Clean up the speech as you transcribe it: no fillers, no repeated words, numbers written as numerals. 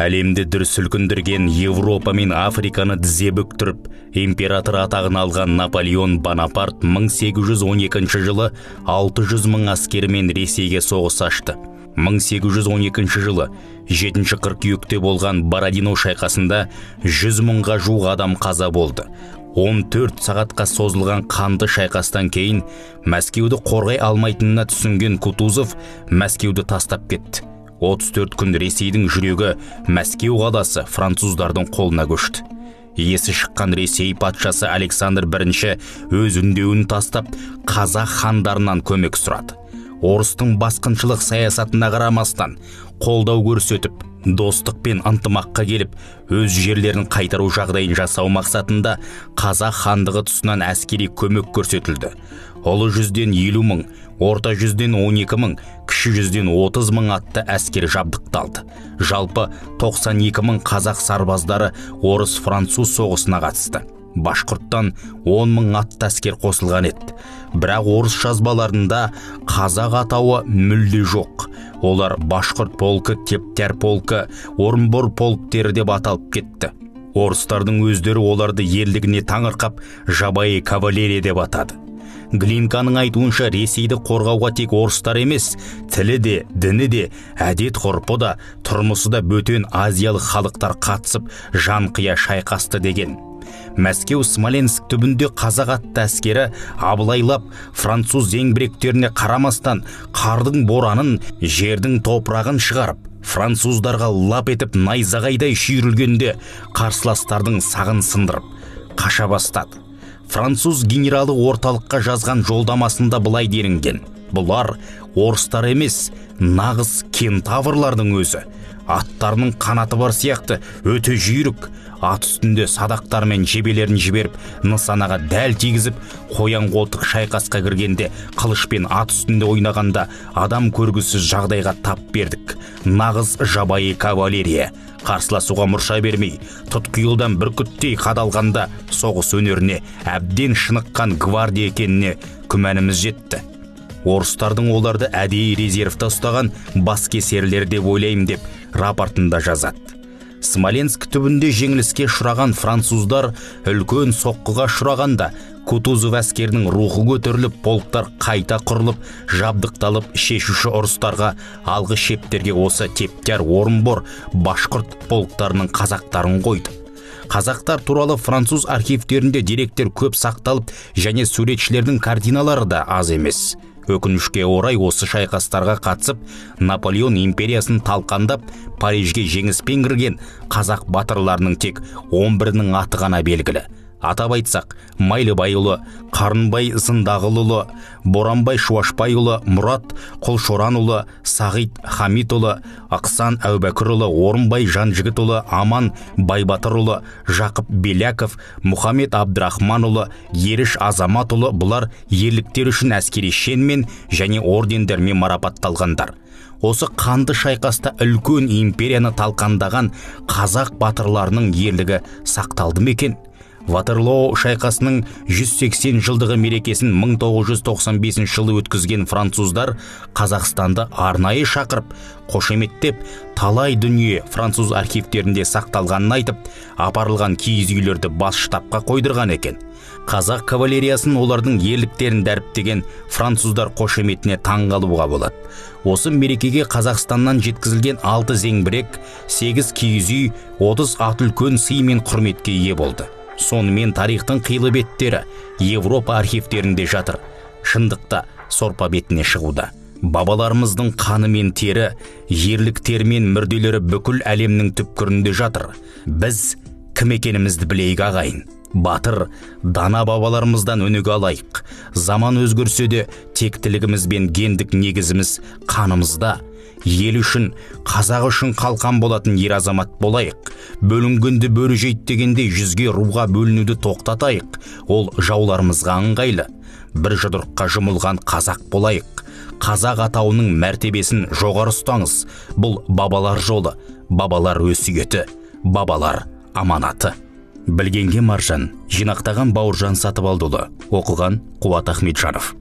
Әлемді дүр сілкіндірген, Европа мен Африканы тізе бүктіріп, император атағын алған Наполеон Бонапарт 1812 жылы 600 мың әскерімен Ресейге соғыс ашты. 1812 жылы 7 қыркүйекте болған Бородино шайқасында 100 мыңға жуық адам қаза болды. 14 сағатқа созылған қанды шайқастан кейін Мәскеуді қорғай алмайтынына түсінген Кутузов Мәскеуді тастап кетті. 34 күн Ресейдің жүрегі Мәскеу қаласы француздардың қолына көшті. Есі шыққан Ресей патшасы Александр I өз үндеуін тастап, қазақ хандарынан көмек сұрады. Орыстың басқыншылық саясатына қарамастан, қолдау көрсетіп, достық пен ынтымаққа келіп, өз жерлерін қайтару жағдайын жасау мақсатында қазақ хандығы тұсынан әскери көмек көрсетілді. Ұлы жүзден 50 мың, орта жүзден 12 мың, кіші жүзден 30 мың атты әскер жабдықталды. Жалпы 92 мың қазақ сарбаздары орыс-француз соғысына қатысты. Башқұрттан 10 мың атты әскер қосылған еді. Бірақ орыс жазбаларында қазақ атауы мүлде жоқ. Олар башқұрт полкі, тептер полкі, Орынбор полктері деп аталып кетті. Орыстардың өздері оларды ерлігіне таңырқап, жабайы кавалерия деп атады. Глинканың айтуынша, Ресейді қорғауға тек орыстар емес, тілі де, діні де, әдет ғұрпы да, тұрмысы да бөтен азиялық халықтар қатысып, жан қия шайқасты деген. Мәскеу Смоленск түбінде қазақ атты әскері абылайлап, француз зеңбіректеріне қарамастан қардың боранын, жердің топырағын шығарып, француздарға лап етіп найзағайдай шүйірілгенде қарсыластардың сағын сындырып, қаша бастады. Француз генералы орталыққа жазған жолдамасында былай делінген: бұлар орыстар емес, нағыз кентаврлардың өзі. Аттарының қанаты бар сияқты, өте жүйрік, ат үстінде садақтар мен жебелерін жіберіп, нысанаға дәл тигізіп, қоян қолтық шайқасқа кіргенде, қылышпен ат үстінде ойнағанда адам көргісіз жағдайға тап бердік. Нағыз жабайы кавалерия. Қарсыласуға мұрша бермей, тұтқиылдан бүркіттей қадалғанда соғыс өнеріне әбден шыныққан гвардия екеніне күмәніміз жетті. Орыстардың оларды әдейі резервта ұстаған баскесерлер деп ойлаймын деп рапортында жазады. Смоленск түбінде жеңіліске ұшыраған француздар үлкен соққыға ұшырағанда Кутузов әскерінің рухы көтеріліп, полктар қайта құрылып, жабдықталып, шешуші ұрыстарға алғы шептерге осы Тептяр, Орынбор, Башқұрт полктарының қазақтарын қойды. Қазақтар туралы француз архивтерінде деректер көп сақталып, және суретшілердің картиналары да аз емес. Өкінішке орай, осы шайқастарға қатысып, Наполеон империясын талқандап, Парижге жеңіспен кірген қазақ батырларының тек 11-інің аты ғана белгілі. Атап айтсақ, Майлыбайұлы, Қарынбай Зындағылұлы, Боранбай Шуашбайұлы, Мұрат Құлшоранұлы, Сағит Хамитұлы, Ақсан Әубәкірұлы, Орынбай Жанжігітұлы, Аман Байбатырұлы, Жақып Беляков, Мұхаммед Абдрахманұлы, Еріш Азаматұлы. Бұлар ерліктері үшін әскери шенмен және ордендермен марапатталғандар. Осы қанды шайқаста үлкен империяны талқандаған қазақ батырларының ерлігі сақталды ма екен? Ватерлоо шайқасының 180 жылдығы мерекесін 1995 жылы өткізген француздар Қазақстанды арнайы шақырып, қошеметтеп, талай дүние француз архивтерінде сақталғанын айтып, апарылған киіз үйлерді бас штабқа қойдырған екен. Қазақ кавалериясын, олардың ерліктерін дәріптеген француздар қошеметіне таңғалуға болады. Осы мерекеге Қазақстаннан жеткізілген 6 зеңбірек, 8 киіз үй, 30 ат үлкен сый мен құрметке ие болды. Сонымен тарихтың қилы беттері Европа архивтерінде жатыр. Шындықта сорпа бетіне шығуда. Бабаларымыздың қаны мен тері, ерліктері мен мүрделері бүкіл әлемнің түпкірінде жатыр. Біз кім екенімізді білейік, ағайын. Батыр, дана бабаларымыздан өнеге алайық. Заман өзгерсе де, тектілігіміз бен гендік негізіміз қанымызда. Ел үшін, қазақ үшін қалқан болатын ер азамат болайық. Бөлінгенді бөрі жейді дегендей, жүзге руға бөлінуді тоқтатайық. Ол жауларымызға ыңғайлы. Бір жұдырыққа жұмылған қазақ болайық. Қазақ атауының мәртебесін жоғары ұстаңыз. Бұл бабалар жолы, бабалар өсиеті, бабалар аманаты. Білгенге маржан, жинақтаған Бауыржан Сатыбалдыұлы, оқыған Қуат Ахметжанов.